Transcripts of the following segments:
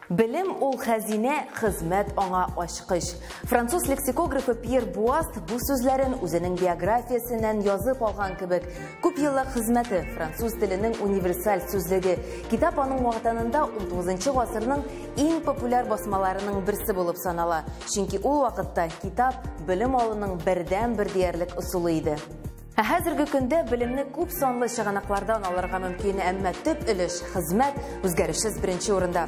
Белем ул хәзинә, хезмәт аңа ачкыч. Француз лексикографы Пьер Буаст бу сүзләрен үзенең биографиясеннән язып алган кебек. Күп еллык хезмәте француз теленең универсаль сүзлеге. Китап аның ватанында 19 гасырның иң популяр басмаларының берсе булып санала. Чөнки ул вакытта китап белем алуның бердән-бер диярлек ысулы иде. Ә хәзерге көндә белемне күп санлы чыганаклардан алырга мөмкин, әмма төп өлеш хезмәт үзгәрешсез беренче урында.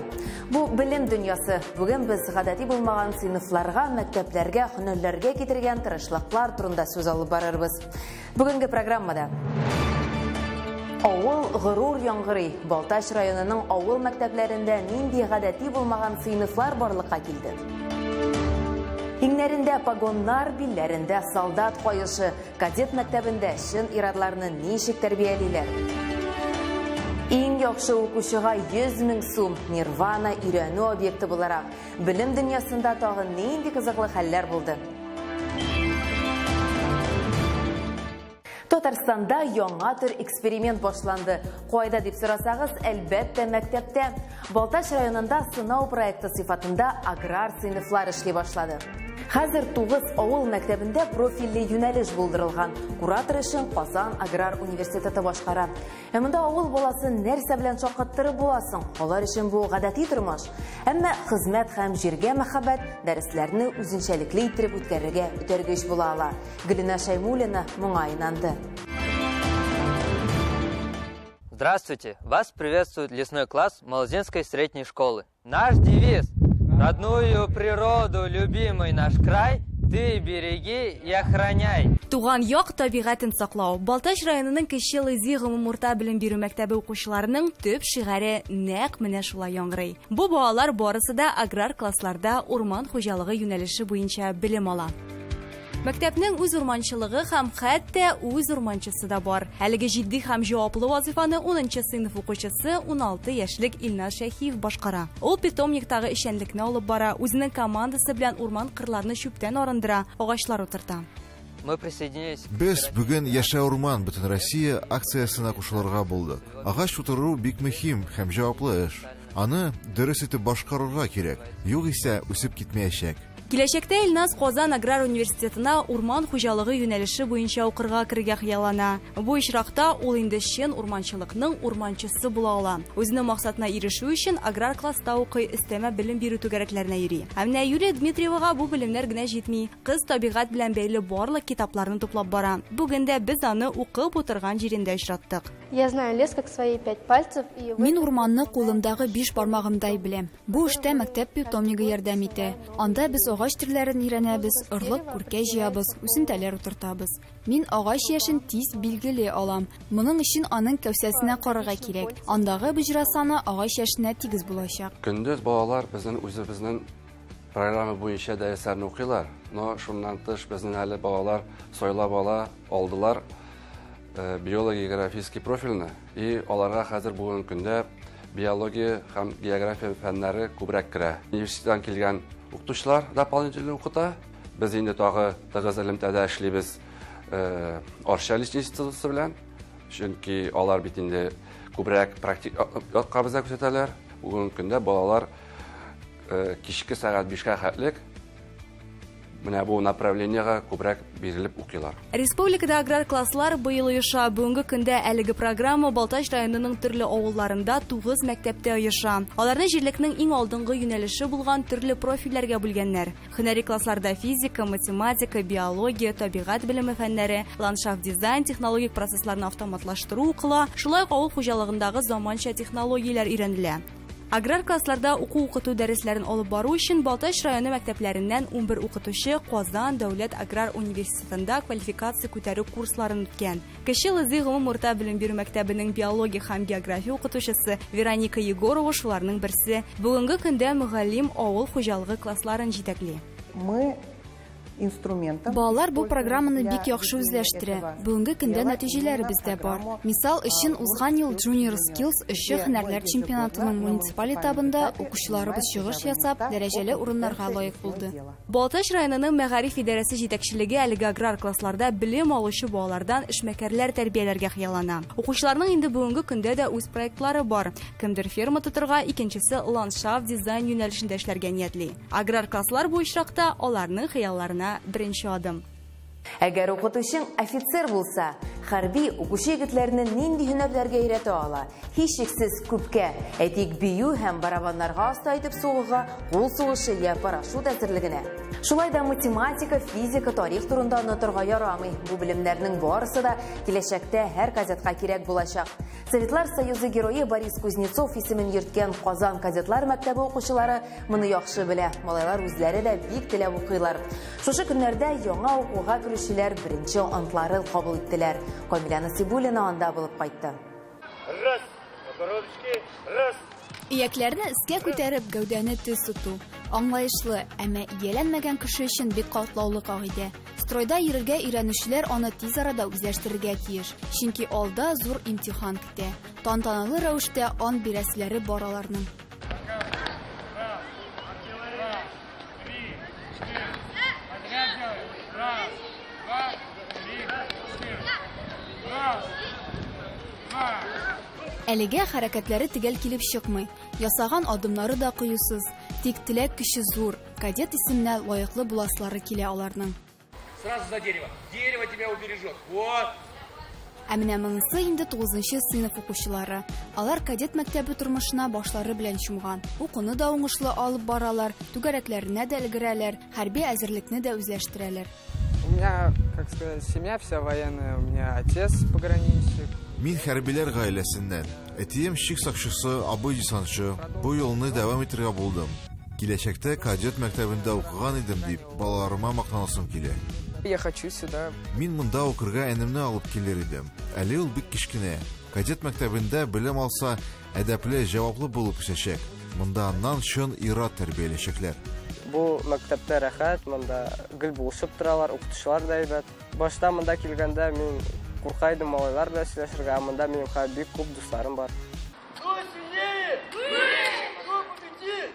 Бу белем дөньясы. Бүген без гадәти булмаган сыйныфларга, мәктәпләргә, һөнәрләргә китергән тырышлыклар турында сүз алып барырбыз. Бүгенге программада Авыл горур яңгырый. Балтач районының авыл мәктәпләрендә нинди гадәти булмаган сыйныфлар барлыкка килде? Иңнәрендә погоннар, билләрендә солдат каешы. Кадет мәктәбендә чын иратларны ничек тәрбиялиләр? Иң яхшы укучыга 100 мең сум. Нирвана өйрәнү объекты буларак. Белем дөньясында тагын нинди кызыклы хәлләр булды? Татарстанда яңа төр эксперимент башланды. Кайда дип сорасагыз, әлбәттә, мәктәптә. Балтач районында сынау проекты сыйфатында аграр сыйныфлар эшли башлады. Хәзер 9 авыл мәктәбендә профильле юнәлеш булдырылган. Куратор эшен Казан аграр университеты башкара. Ә монда авыл баласын нәрсә белән шаккаттырып буласың? Алар өчен бу гадәти тормыш. Әмма хезмәт һәм җиргә мәхәббәт дәресләрне үзенчәлекле иттереп үткәрергә этәргеч була ала. Гөлинә Шаймуллина моңа инанды. Здравствуйте! Вас приветствует лесной класс Малозинской средней школы. Наш девиз: родную природу, любимый наш край, ты береги и охраняй. Туган як табигатен саклау. Балтач районының Кече Лызи гомумурта белем бирү мәктәбе укучыларының төп шигаре нәкъ менә шулай яңгырый. Бу балалар барысы да аграр классларда урман хуҗалыгы юнәлеше буенча белем ала. Мәктәпнең үз урманчылыгы һәм хәтта үз урманчысы да бар. Әлеге җитди һәм җаваплы вазифаны 10 сыйныф укучысы 16 яшьлек Илназ Шәһиев башкара. Ул питомниктагы эшчәнлекне алып бара, үзенең командасы белән урман кырларны чүптән арындыра, агачлар утырта. Мы присоединились. Без бүген Яшә урман Бөтенроссия акциясенә кушылырга булдык. Агач утыру бик мөһим һәм җаваплы эш. Аны дөрес итеп башкарырга кирәк, югыйсә үсеп китмәячәк. Киләчәктә Илназ Казан аграр университетына урман хуҗалыгы юнәлеше буенча укырга керергә хыяллана. Бу очракта ул инде чын урманчылыкның урманчысы була ала. Үзенең максатына ирешү өчен аграр класста укый, өстәмә белем бирү түгәрәкләренә йөри. Ә менә Юлия Дмитриевага бу белемнәр генә җитми. Кыз табигать белән бәйле барлык китапларны туплап бара. Бүген дә без аны укып утырган җирендә очраттык. Я знаю лес как свои 5 пальцев. Мин урманны кулымдагы 5 бармагымдай беләм. Бу эштә мәктәп питомнигы ярдәм итә. Анда без агач төрләрен өйрәнәбез, орлык, күркә җыябыз, үсентәләр утыртабыз. Мин агач яшен тиз билгели алам. Моның өчен аның кәүсәсенә карарга кирәк. Андагы боҗра саны агач яшенә тигез булачак. Көндез балалар безнең үзебезнең программа буенча дәресләрне укыйлар. Но шуннан тыш безнең әле балалар сайлап ала алдылар биология-географический профильне, и аларга хәзер бүгенге көндә биология һәм география фәннәре күбрәк керә. Университеттан килгән укытучылар дополнительно укыта. Без инде тагы тыгыз элемтәдә эшлибез Арча лесничествосы белән, чөнки алар бит инде күбрәк практик якка безгә күрсәтәләр. Бүгенге көндә балалар кичке сәгать 5-кә хәтлек менә бу направлениега күбрәк бирелеп укыйлар. Республикада аграр класслар быел оеша. Бүгенге көндә әлеге программа Балтач районының төрле авылларында 9 мәктәптә оеша. Аларны җирлекнең иң алдынгы юнәлеше булган төрле профильләргә бүлгәннәр. Һөнәри классларда физика, математика, биология, табигать белеме фәннәре, ландшафт дизайн, технологик процессларны автоматлаштыру укыла, шулай ук авыл хуҗалыгындагы заманча технологияләр өйрәнелә. Аграр классларда уку-укыту дәресләрен алып бару өчен Балтач районы мәктәпләреннән 11 укытучы Казан дәүләт аграр университетында квалификация күтәрү курсларын үткән. Кече Лызи гомумурта белем бирү мәктәбенең биология һәм география укытучысы Вероника Егорова шуларның берсе. Бүгенге көндә мөгаллим авыл хуҗалыгы классларын җитәкли. Мы Инструментом. Балалар бу программаны бик яхшы үзләштерә. Бүгенге көндә нәтиҗәләребез дә бар. Мисал өчен, узган ел Junior Skills эшче һөнәрләр чемпионатының муниципаль этабында укучыларыбыз чыгыш ясап, дәрәҗәле урыннарга лаек булды. Балтач районының мәгариф идарәсе җитәкчелеге әлеге аграр классларда белем алучы балалардан эшмәкәрләр тәрбияләргә хыяллана. Укучыларның инде бүгенге көндә дә үз проектлары бар. Кемдер ферма тотырга, икенчесе ландшафт дизайн юнәлешендә эшләргә ниятли. Аграр класслар бу очракта аларның хыялларына беренче адым. Әгәр укытучың офицер булса, хәрби укучы егетләрне нинди һөнәрләргә өйрәтә ала? Һичшиксез күпкә. Әйтик, бию һәм барабаннарга оста итеп сугуга, кул сугышы я парашют әзерлегенә. Шулай да математика, физика, тарих турында онытырга ярамый. Бу белемнәрнең барысы да киләчәктә һәр кадетка кирәк булачак. Советлар Союзы герое Борис Кузнецов исемен йөрткән Казан кадетлар мәктәбе укучылары моны яхшы белә. Малайлар үзләре дә бик теләп укыйлар. Шушы көннәрдә яңа укуга керүчеләр беренче антларын кабул иттеләр. Камилә Насибуллина анда булып кайтты. Раз, коробочки, раз. Иякләрне өскә күтәреп, гәүдәне төз тоту. Аңлаешлы, әмма ияләнмәгән кеше өчен бик катлаулы кагыйдә. Стройда йөрергә өйрәнүчеләр аны тиз арада үзләштерергә тиеш, чөнки алда зур имтихан көтә. Тантаналы рәвештә ант бирәселәре бар аларның. Әлегә хәрәкәтләре төгәл килеп чыкмый. Ясаган адымнары да кыюсыз. Тик теләк көче зур. Кадет исеменә лаеклы буласылары килә аларның. Сразу за дерево. Дерево тебя убережет. Вот. Ә менә монысы инде 9нчы сыйныф укучылары. Алар кадет мәктәбе тормышына башлары белән чумган. Укуны да уңышлы алып баралар, түгәрәкләренә дә өлгерәләр, хәрби әзерлекне дә үзләштерәләр. У меня, как сказать, семья вся военная, у меня отец пограничник. Мин хәрбиләр гаиләсеннән. Әтием чик сакчысы, абый десантчы. Бу юлны дәвам итәргә булдым. Киләчәктә кадет мәктәбендә укыган идем дип балаларыма мактанасым килә. Я хочу сюда. Мин монда укырга энемне алып килер идем. Әле ул бик кечкенә. Кадет мәктәбендә белем алса, әдәпле, җаваплы булып үсәчәк. Монда аннан чын ир-ат тәрбияләчәкләр. Бу мәктәптә рәхәт, монда гел булышып торалар, укытучылар да әйбәт. Башта монда килгәндә мин курка идем малайлар белән сөйләшергә, ә монда минем хәзер бик күп дусларым бар. Кто сильнее? Кто победит?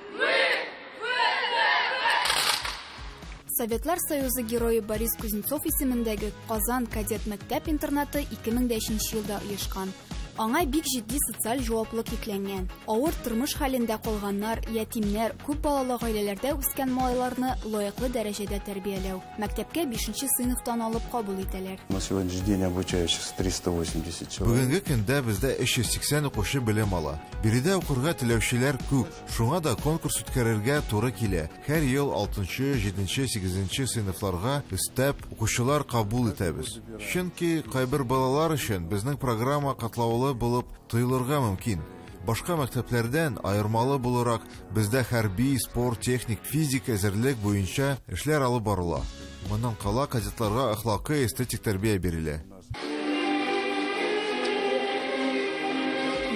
Советлар Союзы герое Борис Кузнецов исемендәге Казан кадет мәктәп интернаты 2003 елда оешкан. Аңа бик җитди социаль җаваплылык йөкләнгән. Авыр тормыш хәлендә калганнар, ятимнәр, күп балалы гаиләләрдә үскән малайларны лаеклы дәрәҗәдә тәрбияләү. Мәктәпкә 5нче сыйныфтан алып кабул итәләр. На сегодняшний день обучающихся 380 человек. Бүгенге көндә бездә 380 укучы белем ала. Биредә укырга теләүчеләр күп. Шуңа да конкурс үткәрергә туры килә. Һәр ел 6нчы, 7нче, 8нче сыйныфларга өстәп укучылар кабул итәбез. Чөнки кайбер балалар өчен безнең программа катлаулы булып тоелырга мөмкин. Башка мәктәпләрдән аермалы буларак бездә хәрби, спорт, техник, физик әзерлек буенча эшләр алып барыла. Моннан кала кадетларга әхлакый, эстетик тәрбия бирелә.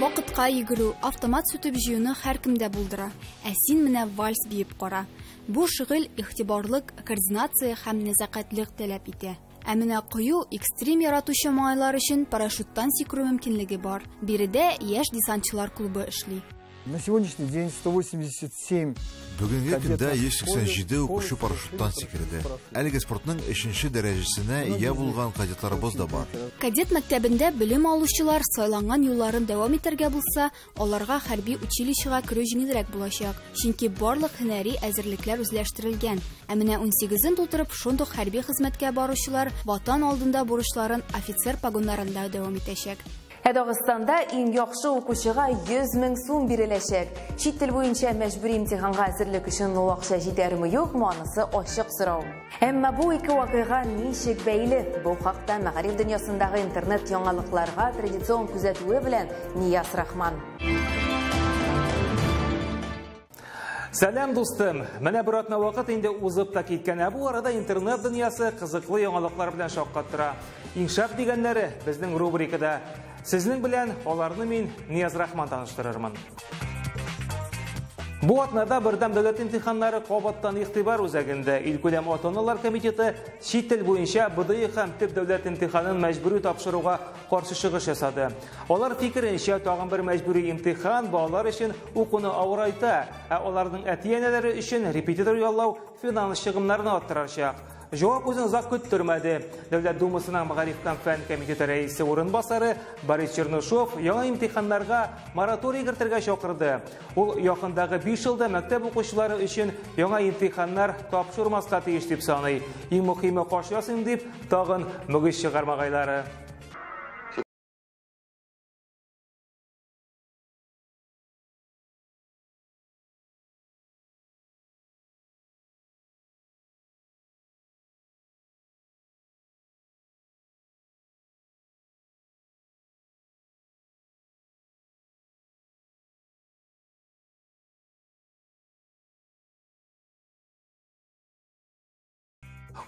Вакытка йөгерү, автомат сүтеп җыюны һәркем дә булдыра. Ә син менә вальс биеп кара. Бу шөгыль игътибарлык, координация һәм нәзакәтлек таләп итә. Ә менә кыю, экстрим яратучы малайлар өчен парашюттан сикерү мөмкинлеге бар. Биредә яшь десантчылар клубы эшли. На сегодняшний день 187 Бүгенге көндә 187 укучы парашюттан сикерде. Әлеге спортның 3нче дәрәҗәсенә ия булган кадетларыбыз да бар. Кадет мәктәбендә белем алучылар сайланган юлларын дәвам итәргә булса, аларга хәрби училищега керү җиңелрәк булачак. Чөнки барлык һөнәри әзерлекләр үзләштерелгән. Ә менә 18-ен тутырып, шундук хәрби хезмәткә баручылар ватан алдында бурычларын офицер погоннарында дәвам итәчәк. Ә Дагыстанда иң яхшы укучыга 100 мең сум биреләчәк. Чит тел буенча мәҗбүри имтиханга әзерлек өчен ул акча җитәрме юкмы, анысы ачык сорау. Әмма бу ике вакыйга ничек бәйле? Бу хакта мәгариф дөньясындагы интернет яңалыкларга традицион күзәтүе белән Нияз Рахман. Сәлам, дустым! Менә бер атна вакыт инде узып та киткән. Ә бу арада интернет дөньясы кызыклы яңалыклар белән шаккаттыра. Иң шәп дигәннәре безнең рубрикада. Сезнең белән аларны мин Нияз Рахман таныштырырмын. Бу атнада бердәм дәүләт имтиханнары кабаттан игътибар үзәгендә. Илкүләм ата-аналар комитеты чит тел буенча БДИ һәм төп дәүләт имтиханын мәҗбүри тапшыруга каршы чыгыш ясады. Алар фикеренчә, тагын бер мәҗбүри имтихан балалар өчен укуны авырайта, ә аларның әти-әниләре өчен репетитор яллау финанс чыгымнарын арттырачак. Җавап үзен озак көттермәде. Дәүләт Думасының мәгариф һәм фән комитеты рәисе урынбасары Борис Чернышов яңа имтиханнарга мораторий кертергә чакырды. Ул якындагы 5 елда мәктәп укучылары өчен яңа имтиханнар тапшырмаска тиеш дип саный. Иң мөһиме каш ясыйм дип тагын мөгез чыгармагайлары.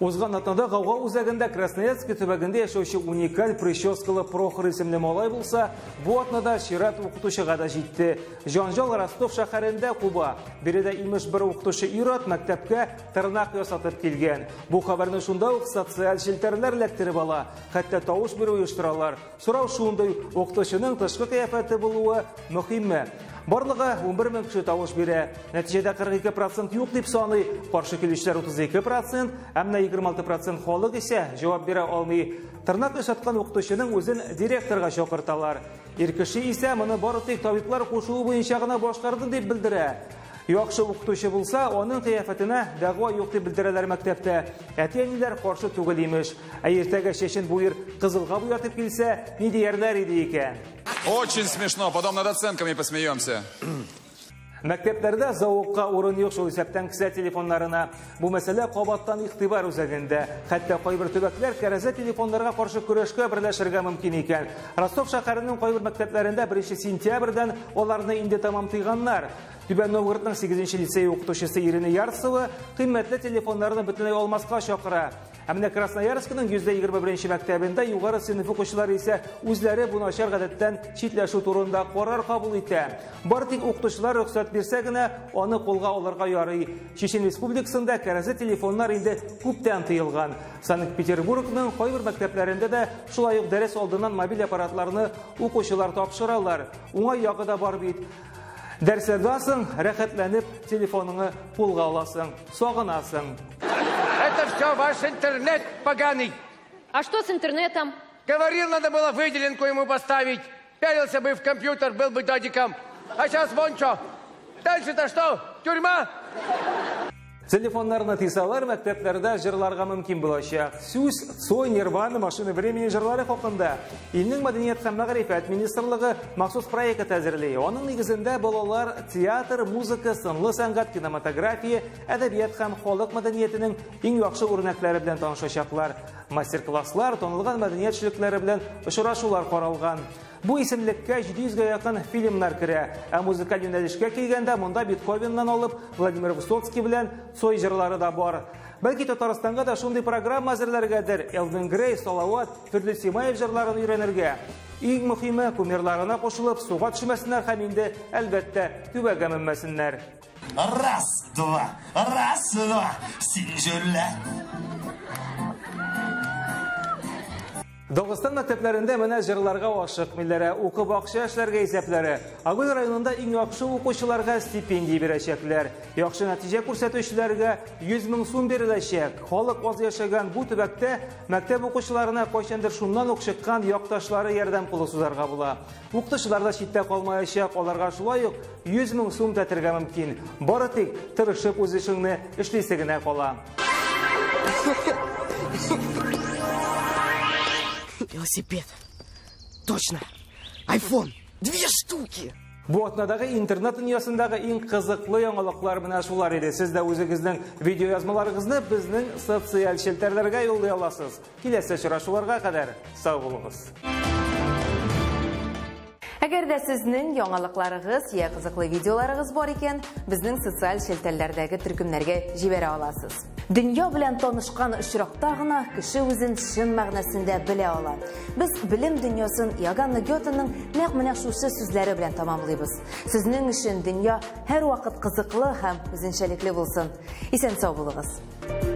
Узган атнада Гауга үзәгендә Красноярск төбәгендә яшәүче уникаль прическалы Прохор исемле малай булса, бу атнада чират укытучыга да җитте. Җанҗал Ростов шәһәрендә куба. Биредә имеш бер укытучы ир-ат мәктәпкә тырнак ясатып килгән. Бу хәбәрне шунда ук социаль челтәрләр эләктереп ала. Хәтта тавыш бирү оештыралар. Сорау шундый: укытучының тышкы кыяфәте булуы мөһимме? Барлыгы 11 мең кеше тавыш бирә. Нәтиҗәдә 42% юк дип саный, каршы килүчеләр 32%, ә менә 26% халык исә җавап бирә алмый. Тырнак ясаткан укытучының үзен директорга чакырталар. Ир кеше исә моны бары тик табиблар кушуы буенча гына башкарды дип белдерә. Яхшы укытучы булса, аның кыяфәтенә дәгъва юк дип белдерәләр мәктәптә. Әти-әниләр каршы түгел имеш. Ә иртәгә чәчен бу ир кызылга буятып килсә, ни диярләр иде икән? Очень смешно, потом над оценками посмеемся. Мәктәпләрдә зәвыкка урын юк, шул исәптән кесә телефоннарына. Бу мәсьәлә кабаттан игътибар үзәгендә. Хәтта кайбер төбәкләр кәрәзле телефоннарга каршы көрәшкә берләшергә мөмкин икән. Ростов шәһәренең кайбер мәктәпләрендә 1 сентябрьдән аларны инде тәмам тыйганнар. Түбән Новгородның 8 лицей укытучысы Ирина Ярцева кыйммәтле телефоннарны бөтенләй алмаска чакыра. Ә менә Красноярскның 121 мәктәбендә югары сыйныф укучылары исә үзләре бу начар гадәттән читләшү турында карар кабул итә. Бары тик укытучылар рөхсәт бирсә генә аны кулга алырга ярый. Чечен Республикасында кәрәзле телефоннар инде күптән тыелган. Санкт-Петербургның кайбер мәктәпләрендә дә шулай ук дәрес алдыннан мобиль аппаратларны укучылар тапшыралар. Уңай ягы да бар бит. Дәресләрдән соң рәхәтләнеп телефоныңны кулга аласың, сагынасың. Это все ваш интернет поганый. А что с интернетом? Говорил, надо было выделенку ему поставить. Пялился бы в компьютер, был бы додиком. А сейчас вон что. Дальше-то что? Тюрьма? Телефоннарны тыйсалар, мәктәпләрдә җырларга мөмкин булачак. Сүз Цой, Нирвана, Машина времени җырлары хакында. Илнең мәдәният һәм мәгариф министрлыгы махсус проект әзерли. Аның нигезендә балалар театр, музыка, сынлы сәнгать, кинематография, әдәбият һәм халык мәдәниятенең иң яхшы үрнәкләре белән танышачаклар. Мастер-класслар, танылган мәдәният эшлекләре белән очрашулар каралган. Бу исемлеккә 700гә якын фильмнар керә. Ә музыкаль юнәлешкә килгәндә, монда Бетховеннан алып Владимир Высоцкий белән Цой җырлары да бар. Бәлки Татарстанга да шундый программа әзерләргәдер. Элвин Грей, Салават, Фирдүс Тимаев җырларын өйрәнергә. Иң мөһиме, кумирларына кушылып, суга төшмәсеннәр һәм инде, әлбәттә, түбәгә менмәсеннәр. Раз, два, раз, два, син җүллә. Дагыстан мәктәпләрендә менә җырларга ашыкмыйлар, укып акча эшләргә исәпләре. Агул районында иң яхшы укучыларга стипендия бирәчәкләр. Яхшы нәтиҗә күрсәтүчеләргә 100 мең сум биреләчәк. Халык аз яшәгән бу төбәктә мәктәп укучыларына кайчандыр шуннан ук чыккан якташлары ярдәм кулы сузарга була. Укытучылар да читтә калмаячак, аларга шулай ук 100 мең сум тәтергә мөмкин. Бары тик тырышып үз эшеңне эшлисе генә кала. Велосипед. Точно. Айфон. 2 штуки. Бу атнадагы интернет дөньясындагы иң кызыклы яңалыклар менә шулар иде. Сез дә үзегезнең видеоязмаларыгызны безнең социаль челтәрләргә юллый аласыз. Киләсе очрашуларга кадәр сау булыгыз. Әгәр дә сезнең яңалыкларыгыз я кызыклы видеоларыгыз бар икән, безнең социаль челтәрләрдәге төркемнәргә җибәрә аласыз. Дөнья белән танышкан очракта гына кеше үзен чын мәгънәсендә белә ала. Без белем дөньясын Иоганна Гётеның нәкъ менә шушы сүзләре белән тәмамлыйбыз. Сезнең өчен дөнья һәрвакыт кызыклы һәм үзенчәлекле булсын. Исән сау булыгыз.